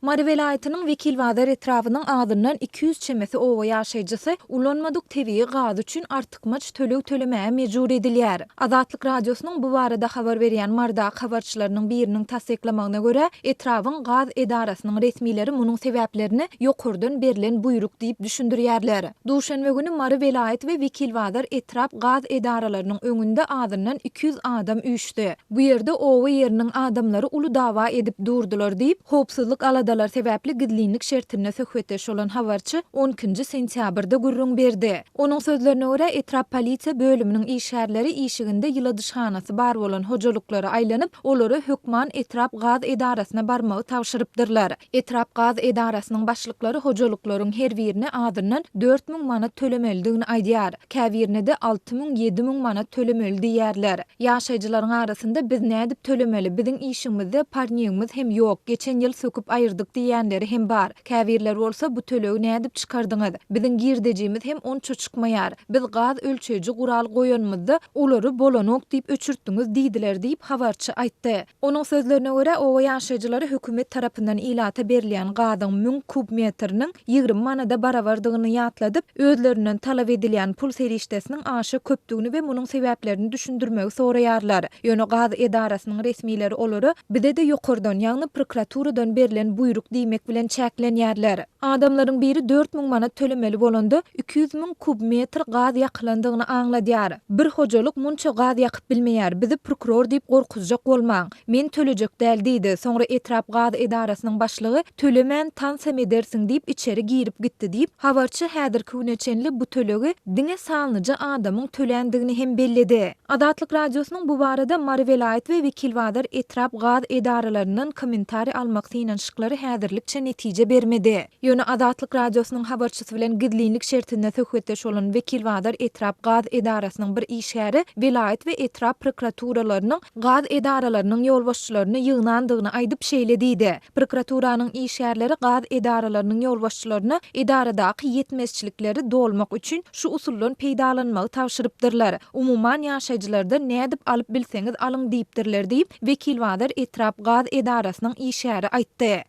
Mary welaýatynyň Wekilbazar etrabynyň azyndan 200 çemesi oba ýaşaýjysy ulanmadyk tebigy gazy üçin artykmaç töleg tölemäge mejbur edilýär. Azatlyk Radiosynyň bu barada habar berýän Marydaky habarçylarynyň biriniň tassyklamagyna görä, etrabyň gaz edarasynyň resmileri munuň sebäplerini ýokardan berlen buýruk diýip düşündirýärler. Duşenbe güni Mary welaýat we Wekilbazar etrap gaz edaralarynyň öňünde azyndan 200 adam üýşdi. Bu ýerde oba ýeriniň adamlary uly dawa edip durdular diýip, howpsuzlyk aladalary sebäpli gizlinlik şertinde söhbetdeş bolan habarçy on ikinji sentýabrda gürrüň berdi. Onuň sözlerine görä, etrap polisiýa bölüminiň işgärleri işiginde ýyladyşhanasy bar bolan hojalyklara aýlanyp, olara hökman etrap gaz edarasyna barmagy tabşyrypdyrlar. Etrap gaz edarasynyň başlyklary hojalyklaryň her birine azyndan 4000 manat tölemelidigini aýdýar. Käbirine-de 6000, 7000 manat tölemeli diýýärler. Ýaşaýjylaryň arasynda biz nädip tölemeli, biziň işigimizde parnigimiz hem ýok, geçen ýyl söküp aýyrdyk diýýänleri hem bar. Käbirleri bolsa bu tölegi nädip çykardyňyz? Biziň girdejimiz hem onça çykmaýar. Biz gaz ölçeýji gural goýanymyzda, olary bolanok diýip öçürtdiňiz diýdiler diýip, habarçy aýtdy. Onuň sözlerine görä, oba ýaşaýjylary hökümet tarapyndan ilata berilýän gazyň 1000 kub metriniň 20 manada barabardygyny ýatladyp, özlerinden talap edilýän pul serişdesiniň aşa köpdügini we munuň sebäplerini düşündirmegi soraýarlar. Ýöne gaz edarasynyň resmileri olara bize-de ýokardan, ýagny prokuraturadan berlen buýruk diýmek bilen çäklenýärler. Adamlaryň biri 4000 manat tölemeli bolanda, 200 müň kub metr gaz ýakylandygyny aňladýar. Bir hojalyk munça gaz ýakyp bilmeýär, bizi prokuror diýip gorkuzjak bolmaň. Men tölejek däl diýdi. Soňra etrap gaz edarasynyň başlygy tölemän tansam edersiň diýip içeri girip gitdi diýip, habarçy häzirki güne çenli bu tölegi diňe sanlyja adamyň töländigini hem belledi. Azatlyk Radiosynyň bu barada Mary welaýat we Wekilbazar etrap gaz edaralaryndan kommentariý almak synanyşyklary häzirlikçe netije bermedi. Ýöne Azatlyk Radiosynyň habarçysy bilen gizlinlik şertinde söhbetdeş bolan Wekilbazar etrap gaz edarasynyň bir işgäri welaýat we etrap prokuraturalarynyň gaz edaralarynyň ýolbaşçylaryny ýygnandygyny aýdyp şeýle diýdi, Prokuraturanyň işgärleri gaz edaralarynyň ýolbaşçylaryna edaradaky ýetmezçilikleri dolmak üçin şu usuldan peýdalanmagy tabşyrypdyrlar. Umuman ýaşaýjylardan nädip alyp bilseňiz alyň diýipdirler diýip, Wekilbazar etrap gaz edarasynyň işgäri aýtdy.